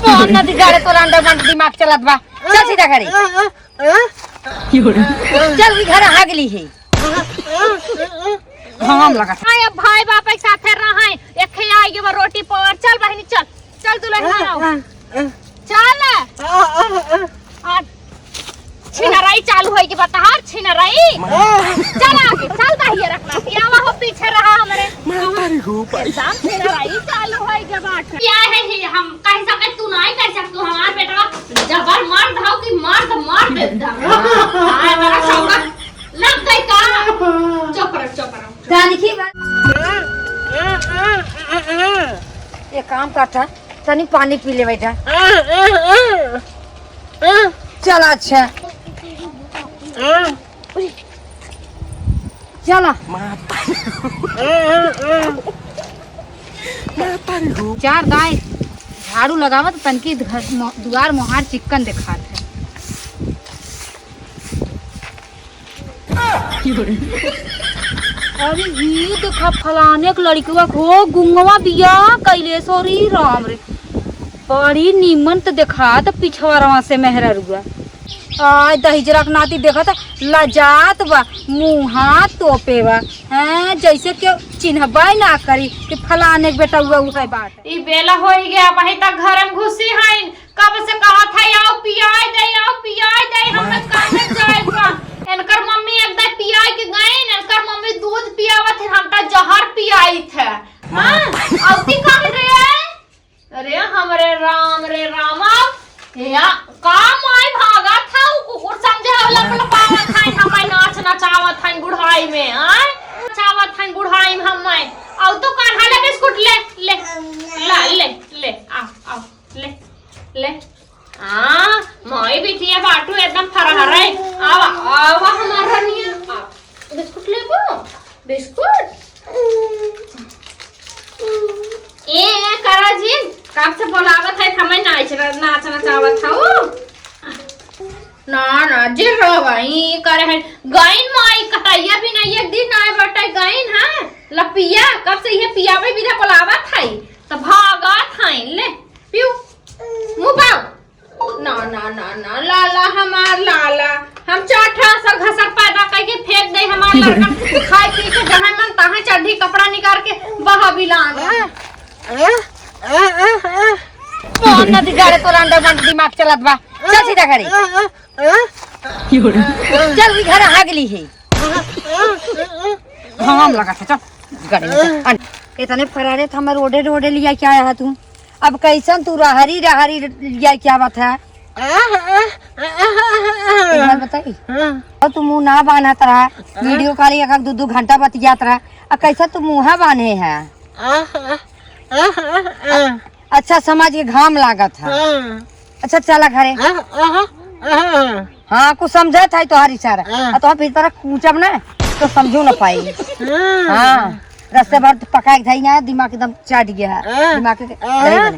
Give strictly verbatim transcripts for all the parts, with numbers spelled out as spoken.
कौन नदी गाड़े तोर अंडर बंड दिमाग चलत बा? चल सीधा घरे। चल, ई घर हागली है। घाम लगत। हाँ, अब भाई बाप एक साथे रहै, एक खे आई के रोटी पर। चल बहिनी, चल, चल दुलहिन आओ। चल। आ, छिनराई चालू होइ के बता, हर छिनराई। चल आगे, चल दहिए रखना, आवा हो पीछे रहा हमरे। एकदम छिनराई चालू होइ के बात। क्या है ये, हम कह सके, तू नहीं कह सकतू, हमार बेटा जबर मर्द हो कि मर्द, मर्द एकदम। हाँ, बड़ा शौक लग गई का? चुप रहो, चुप रहो। जानकी बा-, एक काम करता, तनी पानी पी ले बेटा। चल अच्छा। चला। चार दाई झाड़ू लगावत तनकी घर मो-, दुआर मोहार चिक्कन देखात है। अरे ई देखा फलाने के लड़कवा को गुंगवा बियाह कैले, सॉरी राम रे, बड़ी नीमन त देखात पिछवारवा से मेहररुआ। आय दहिजरा के नाती देखत लजात बा, मुहा तोपे बा, हैं, जैसे केहू चिन्हबे ना करी कि फलाने के बेटउआ उहे बाटे। ई बेला होई गया, अबही तक घर में घुसी हइन, कब से कहत है, "आओ पियाई दे, आओ पियाई दे," हम लोग काहे जाए बा? इनकर मम्मी एक दाई पियाई के गइन, इनकर मम्मी दूध पियावत है, हम त जहर पियाई थे। हाँ, औती कहाँ रे? अरे हमरे राम रे रामा, या का माई भागत है, उ कुकुर समझे हो, लप लपावत है, हमारे नाच नचावत है बुढ़ाई में, आय? नचावत है बुढ़ाई में हमारे। औ तो कान्हा ले बिस्कुट ले, ले, ला, ले, ले, आ, आ, ले, ले। आ, माई बिटिया बाटू एकदम फरहर है। आवा, आवा हमार रनिया, आ। बिस्कुट लेबो? बिस्कुट? ए, ए, करा जी, कब से बोलावत है, हमें नाच, नाच नचावत हऊ। ना, ना, जे रवा, ई करे है। गइन माई, कटैया भी नहीं, एक दिन आए बटे, गइन है। लपिया, कब से ये पियावे बिना बोलावत है, तो भागत है, ले, पियो, मुँह पाओ। ना, ना, ना, ना, लाला, हमार लाला, हम चार ठा असर घसर पैदा करके फेंक दे, हमार लड़का खाए पी के जहाँ मन तहाँ चड्ढी कपड़ा निकाल के बहा बिलान। कौन नदी गाड़े तोर अंडर बंड दिमाग चलत बा? चल सीधा घरे। चल, ई घर हागली है। घाम लगत है, चल, गाड़ी में चल। अन-, इतने फरारे था, मैं रोडे रोडे लिया क्या आया तू? अब कैसन तू रहरी रहरी लिया क्या बात है? एक बात बताई? और तू मुँह ना बान्हत रहा, वीडियो कॉल एक, एक दू दू घंटा बतियात रहा, अब कैसा तू मुँह बान्हे है? अच्छा, समझ के घाम लागत है। अच्छा, चला घरे। हाँ, कुछ समझत है तोहार इशारा। हाँ। आ तोहार फिर तरह कूचब ना, तो समझू ना पाई। हाँ। हाँ, रस्ते भर तो पका के धई ना, दिमाग एकदम चढ़ गया है। हाँ। दिमाग के हाँ।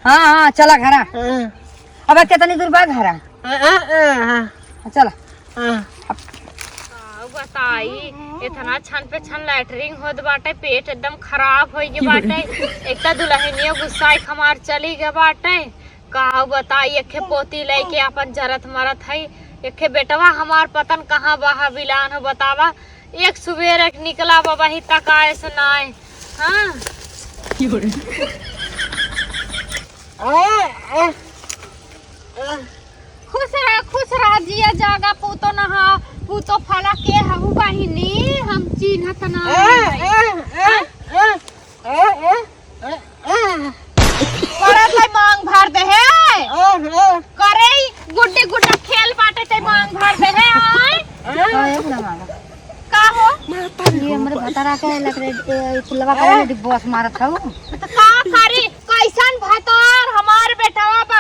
हाँ, हाँ, चला घरा। हाँ। अब कितनी दूर बा घरा? हाँ, हाँ, हाँ। हाँ, चला। हाँ। अब का बताई, इतना छन पे छन लैटरिन होत बाटे, पेट एकदम खराब होइ गए बाटे। एक तो दुल्हनिया गुस्सा एक हमार चली गए बाटे। का बताई, एक खे पोती लेके अपन जरत मरत है, एक खे बेटवा हमार पतन कहाँ बहा बिलान हो बतावा। एक सुबेरे निकला बाबा ही तक आए से नाय। हाँ। खुश रह, खुश रह, जिया जागा, पूतो नहा, पूतो फला के हहु बहिनी, हम चिन्हत ना हई। करत है मांग भर दे है। करे ई गुड्डी गुड्डा खेल बाटे ते मांग भर दे है। आय। का हो? ये हमरे भतारा के लकड़े, ए, पुलवा करे ने डिब्बोस मारत हऊ। तो का करी? कैसन भतार हमार बेटवा बा?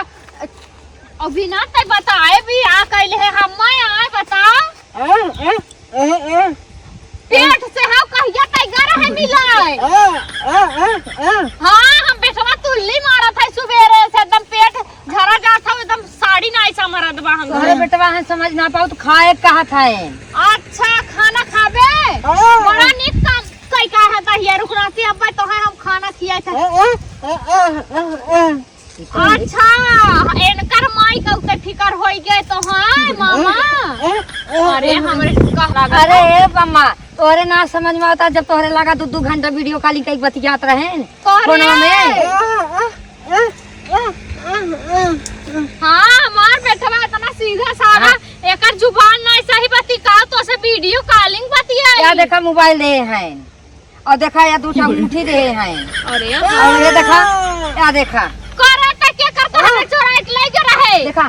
अभी ना ते बताए भी आ कैले है, हम आए बता। पेट से हम कहिया तैयार है मिलाए। हाँ, हम बेटवा तुल्ली मारत है सुबेरे से, एकदम पेट झरा जात है, एकदम साड़ी नाई समरत बा हम। तोहरे बेटवा है समझ ना पाओ तो खाए कहा था। अच्छा, खाना खाबे? हाँ। बड़ा नीक काम कई कहा था, ये रुक रहा थी, अब तो है हम खाना खिया अच्छा, इनकर माई का उते फिकर होई गए तो, हाँ मामा। अरे हमरे का लागत अरे है। ए मामा, तोहरे ना समझ में आवता, जब तोहरे लगा दू दू घंटा video calling कई बतियात रहे तोहरे फोनवा में। हाँ, हमार बेटवा इतना सीधा साधा, हाँ। एकर जुबान ना सही बतिकाओ तो से video calling बतियाई। या देखा mobile दे हैं। और देखा, या दू ठो अंगूठी देहे हैं। अरे और ये देखा, या देखा। करे त के करता है, चोराई के लेके रहे। देखा,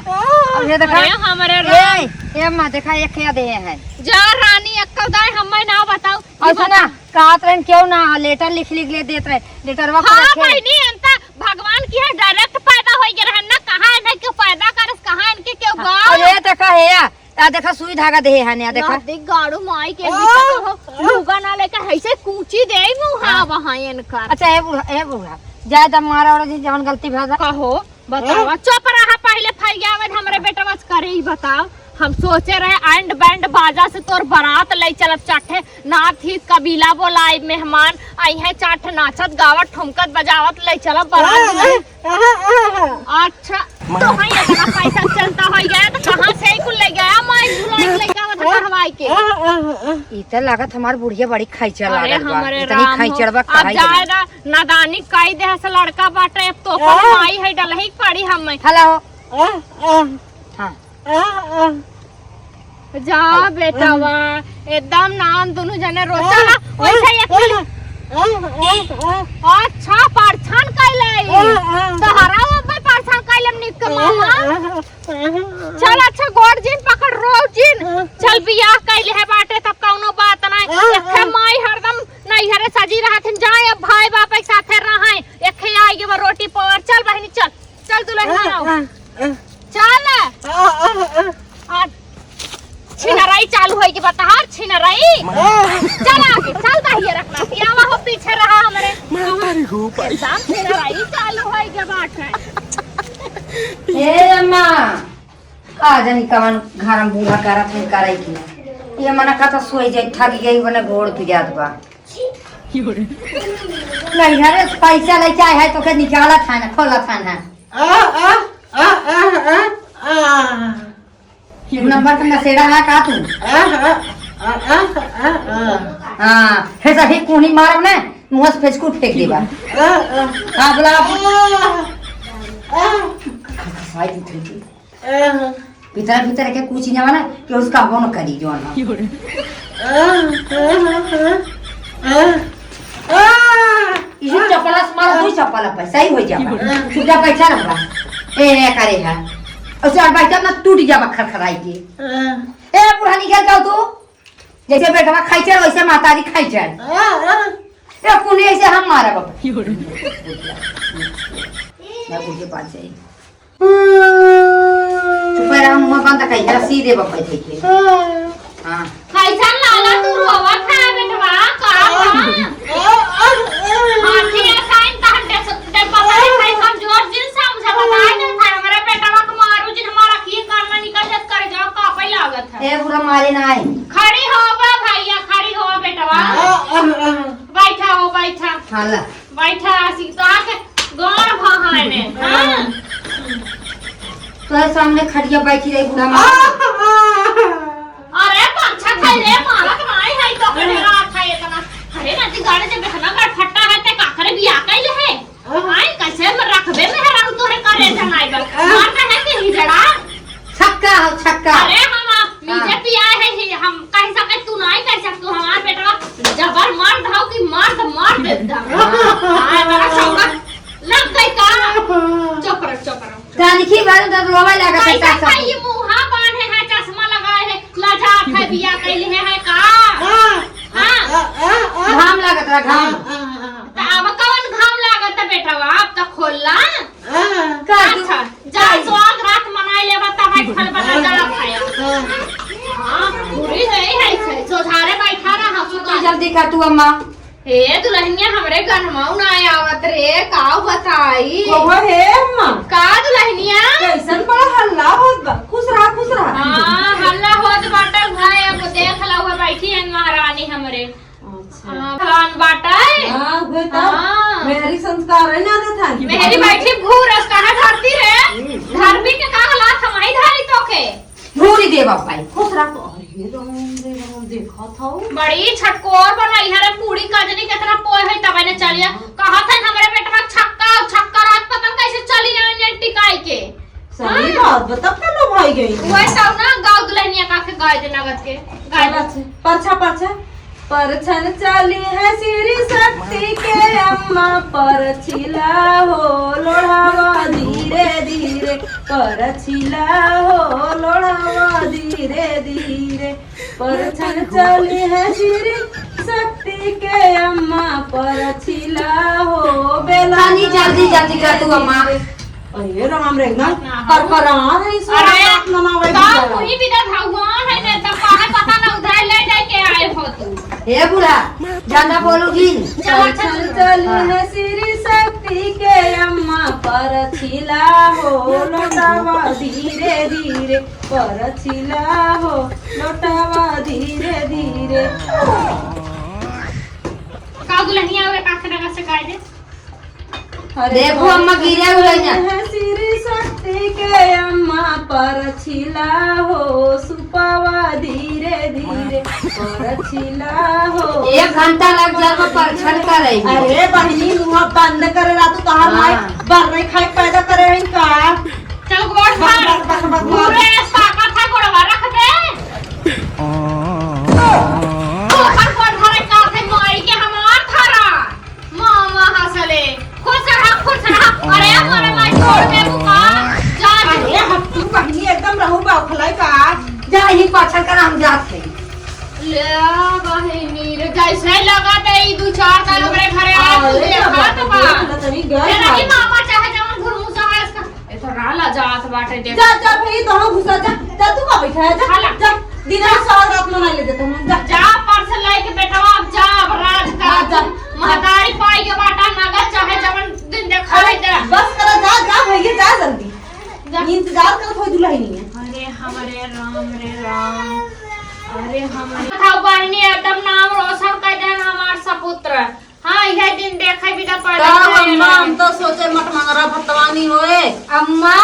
और ये देखा। अरे हमरे ए, राम। ए अम्मा, देखा, एक या देहे हैं। जा रानी, एक दाई हमें ना बताओ। और सुना, कहत रहन क्यों ना letter लिख लिख ले देत रहे। Letterवा हाँ रखे। बहिनी, अंता भगवान की है direct पैदा होई गए रहन ना, कहाँ है ना क्यों पैदा करस, कहाँ इनके क्यों हाँ, बा। और ये देखा है या, आ देखा, सुई धागा देहे हन, आ देखा। ना देख, गाड़ू माई के आ, दिक्कत हो। आ। लुगा ना लेके ऐसे कूची दे मुँह हाँ। वहाँ इनकर। अच्छा, ए बूढ़ा, ए बूढ़ा, ज्यादा मारा और जी जवन गलती भा कहो, बतावा। हाँ। चुप रहा, पहले फरियावत हमरे बेटवा से करे ही बताओ। हम सोचे रहे and band बाजा से तोर बारात ले चलब चाठे, नाथ ही कबीला बोलाई मेहमान, आई है चाठ नाचत गावत ठुमकत बजावत ले चलब बारात हाँ, में। हाँ, हाँ, हाँ। अच्छा, तो भाई इतना पैसा चलता हो गया तो कहाँ से ही कुल ले गया? माई भुलाई ले गया था कहवाई के। ई त लागत हमार बुढ़िया बड़ी खैचर अरे लागत बा। हमरे इतनी राम हो। खैचर बा, अब कहाई जाए के ना, नादानी कई देह से लड़का बाटे, अब तो ओकर माई है डलही के पड़ी हमें। हेलो। हाँ। जा बेटवा, एकदम नाम दुनु जने रोता ना, वैसे एक मिनट। अच्छा, परछन कैले। तोहरा वो पे परछन कैले निक के मामा। चल अच्छा, गोड़ जिन पकड़, रो जिन। चल बियाह कैले है बाटे, तब कौनो बात ना। एखे माई हरदम नैहरे सजी रहत हन, जाए अब भाई बाप एक साथे रहे। एखे आई गए रोटी पावर। चल बहिनी चल। चल दुल्हन आ, बनाओ। आ, आ। चल। आ, आ, आ। आ, छिनराई चालू होई कि बता, हर छिनराई। आ। चल आगे, चल दहिए रखना, पियावा हो पीछे रहा हमरे। माता रे हो भाई। एकदम छिनराई चालू होई के बात है। ए अम्मा, का जानी कवन घर में बूढ़ा करत है, करे की। ये मना कहता सोई जाई, थक गई, बने गोड़ पिरात बा। नैहरे से पैसा लेके आए है, तोके निकालत है ना, खोलत है ना। आ, आ, आ। एक नंबर का नशेड़ा है का तू? आ, आ, आ। हाँ, फिर सही कूनी मारब ना, मुँह से फेंचकू फेंक देबा। आ, आ। हाँ, बोला। आ, आ। खसाई दी थी। भीतर भीतर के कुछ नहीं बना कि उसका बोन करी जो ना। इसी चप्पल से मारो, दो चप्पल पे सही हो जाबा। चुपचाप बैठा रहबा। ए, ए, करे है। उसे और बैठा ना, टूट जाबा खरखराई के। ए, बुढ़ा निकल जाओ तू। जैसे बेटवा खाई चल, वैसे मातारी खाई चल। ए, कुने ऐसे हम मारा बाबा। मैं बुढ़े पास जाई। चुप रहा, मुंह बंद कर, जरा सीधे बप्पा जी के। हाँ। कैसन लाला तू रोवत है बेटवा, का बा? हाथी असाइन तहन दे सकते, पता नहीं भाई कमजोर जिन समझा, बताए दे था, हमारा बेटवा के मारू जिन, हमारा खीर कान में निकल जात, कर जाओ, कापे लागत है। ए, बुरा मारे ना आए। खड़ी हो बा भैया, खड़ी हो बेटवा। बैठा हो, बैठा। हाँ, ला। बैठा, सीता के गाड़ भहाने, हाँ? तोहरे सामने खटिया बैठी रही बूढ़ा माँ। अरे, पंछा खाई रे, मारत नाई है तो के डरा था इतना। अरे, नदी गाड़े जब इतना गड़फट्टा है, ते काकरे बिया कैले है? आई, कैसे में रखबे में हराम तोरे करे जनाई बा। मारता है कि हिजड़ा? छक्का हो, छक्का। अरे, हम आप नीचे हाँ। पिया है ही, हम कह सके, तू नहीं कह सक, तू हमार बेटवा जबर मर्द हो कि मर्द, मर्द एकदम। हाँ। हाँ, बड़ा शौक लग गई का? चुप रह, चुप रह। तनिकी बार तो रोवे लागत है, कैसे का सब? ये मुंहा बांधे है, चश्मा लगाए है, लजात है, बिया कैले है, है का? हाँ। हाँ। घाम लागत रहा, घाम। तो अब कौन घाम लागत है बेटवा? अब तो खोल ला। हाँ। का तू अच्छा, जा स्वाद रात मनाई लेबा, तब है फल बना जा खाया। हाँ, पूरी नहीं है इसे, सोझारे बैठा रहा, तू सुता। जल्दी कर तू अम्मा। हे दुल्हनिया, हमरे गनमाऊ ना आवत रे, का बताई? ओहो हे अम्मा। का दुल्हनिया? कैसन बड़ा हल्ला होत बा? खुश रहा, खुश रहा। हाँ, हल्ला होत बाटे, उहाँ एगो देख ला, उहाँ बैठी है महारानी हमरे। अच्छा। हाँ, फलान बाटे। हाँ, उहे त। हाँ। मेहरी संस्कार है ना, ना था। मेहरी बैठी घूर, कहाँ धरती रे? हम्म। धरती के का हालात हमारी धारी तो के? घूरी दे बाप भाई, खुश रह। अरे राम रे राम, देखा था वो। बड़ी छटकोर बनाई है रे, पूरी कजरी कितना पोए है, तब ने चलिया। कहा था हमरे बेटवा छक्का, छक्का रात पता न कैसे चली आवे ने टिकाई के। सही हाँ। बात बा, तब तो लो भाई गई। वही सब ना गाँव दुल्हनिया का के गाय दे नगद के। गाय चल दे। अच्छा, परछा, परछा। परछन चली है श्री शक्ति के अम्मा, परछिला हो लोढ़ावा धीरे धीरे, परछिला हो लोढ़ावा धीरे धीरे। परछन चली है श्री शक्ति के अम्मा, परछिला हो बेला तनी जल्दी, जल्दी कर तू अम्मा। अरे राम रे, एकदम परपरा है इस अरे, बात मनावे का की तू ही बिना भगवान है ना, तब काहे पता ना उधार ले जाए के आए हो तू। हे बूढ़ा, ज्यादा बोलू जिन। चल, चल, चल, हाँ। है श्री शक्ति के अम्मा, परछिला हो लोटावा धीरे धीरे, परछिला हो लोटावा धीरे धीरे। का दुल्हनिया और काखड़ा का सिखाए दे। अरे देखो अम्मा, गिरे हुए हैं। है श्री शक्ति के अम्मा, परछिला हो सुपावा धीरे धीरे, परछिला हो। एक घंटा लग जाएगा परछन करे में। अरे बहिनी, मुँह बंद करे ला तू, तोहार हाँ। माई बर्रे खाए पैदा करे है का? चल गोड़ बस, धर। बस, बस, बस, बस। पूरे ताकत है गोड़वा रख दे। तू अपन गोड़ धरे का थे माई के हमार धरा। मामा हंसले, खुश रहा, खुश रहा। अरे, हमारे माई छोड़ दे बुका। जा, अरे, हम तू बहिनी एकदम रहू बौखले का। जा, ही पाछल करा, हम जात है। ले बहिनी रे, जैसे लगा दे, ई दू चार साल हमरे घरे आ, अरे, तू देखा तो बा। तेरा ही मामा चाहे जवन घुरमुसा है इसका। ए, तो राला जात बाटे, देख। जा, जा भाई, तो हम घुसा जा। जा, तू का बैठा है? जा, हाला। जा। दिना सौ रात मना ले देता हूँ, जा। जा, परस लेके बेटवा, अब जा, अब राज का। हाँ, जा। महतारी पाई के बाटा नगद चाहे जवन दिन देखावे अरे, दे। बस करा, जा, जा भैया, जा जल्दी। जा। इंतजार करत हो दुल्हनिया। अरे, हमरे राम रे राम। अरे, हमरे था बहिनी, एकदम नाम रोशन कर देन हमार सपुत्र। हाँ, इहे दिन देखे बिना पैदा का करे अम्मा, रहे। हम तो सोचे मटमंगरा भतवानी होए। अम्मा,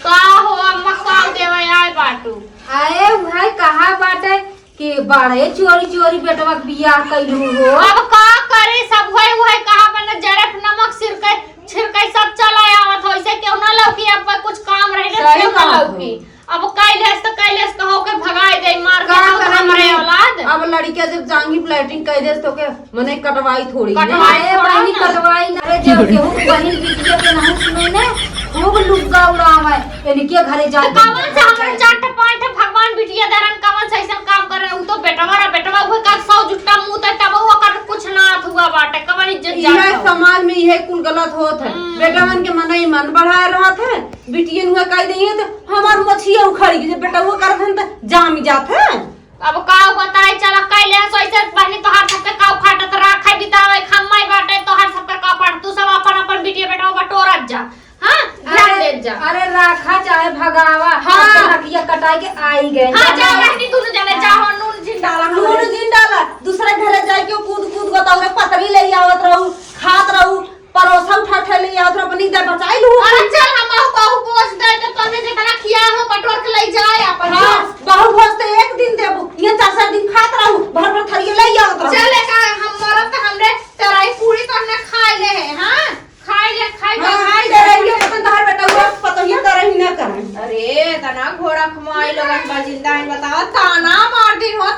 का हो अम्मा, का देवे आए बाटू? आए भाई, कहा बाटे कि बड़े चोरी चोरी बेटवा के बियाह कइलू हो। अब का करे, सब होए, होए, कहा बना जरत नमक सिरके, छिरके सब चला आवत हो, इसे क्यों ना लौकी, अब कुछ काम रहे ना, सही क्यों ना बात लौकी। है। अब कैलेस तो कैलेस कहो के भगाए दे, मार के का बहुत करम हमरे रे? औलाद। अब लड़किया जब जांगी प्लेटिंग कह दे तो के मने कटवाई थोड़ी कटवाई ना। अरे थोड़ा बहिनी ना। कटवाई ना। अरे जो केहू के बहिन बिटिया के नहीं सुने ने, खूब लुग्गा उड़ावे, इनके घरे जाके कवन से हमरे चट पांट भगवान बिटिया दरन कवन से ऐसन काम कर रहे, उ तो बेटवा रा बेटवा हुए का सौ जुट्टा मुंह तक तब वो कर कुछ ना हुआ बाटे, कवन इज्जत इहे जात हो। समाज में इहे कुल गलत होत है। हम्म। बेटवन के मनई मन बढ़ाए रहत है, बिटियन हुआ कह दइहे तो हमार मछिया उखड़ गई, जब बेटा वो करत हन त जाम जात है। अब का बताई, चला कैले हस ऐसे बहनी, तोहार सबके काव फाटत राखे बितावे, खम्मई बाटे तोहार सबके काव फाट, तू सब अपन अपन बिटिया बेटवा बटोरत जा। हाँ, ध्यान अरे, देत जा। अरे राखा चाहे भगावा, हाँ। अब तो नकिया कटाई के आई गए। हाँ, जा बहनी, दुनू जने जा, हो नून जिन डाला हाँ, नून हमरे। जिन डाला, दूसरे घरे जाए के कूद कूद बताओ रे, पतरी ले आवत रहू, खात रहू, परोसा उठा उठा ले आवत रहू, अपनी दे बचाई लू। अरे चल, हम आऊ बाहू पहुँच दे, तो तोने जितना खिया हो, बटोर के ले जाए अपन। हाँ, बाहू भोज तो एक दिन देबू, ये चार चार दिन खात रहू, भर भर थरिये ले आवत रहू। चल, एक हम मरब तो हमरे चराई पूरी तो हमने खा ले है, हाँ? खाई ले, खाई ले, हाँ, खाई ले। तेरे ही अपन तोहर बेटा हुआ, पतोहिया करे ही ना करे। अरे, तना घोड़ा खमाई लोगन बा जिंदा है, बताओ, ताना मार दिन हो,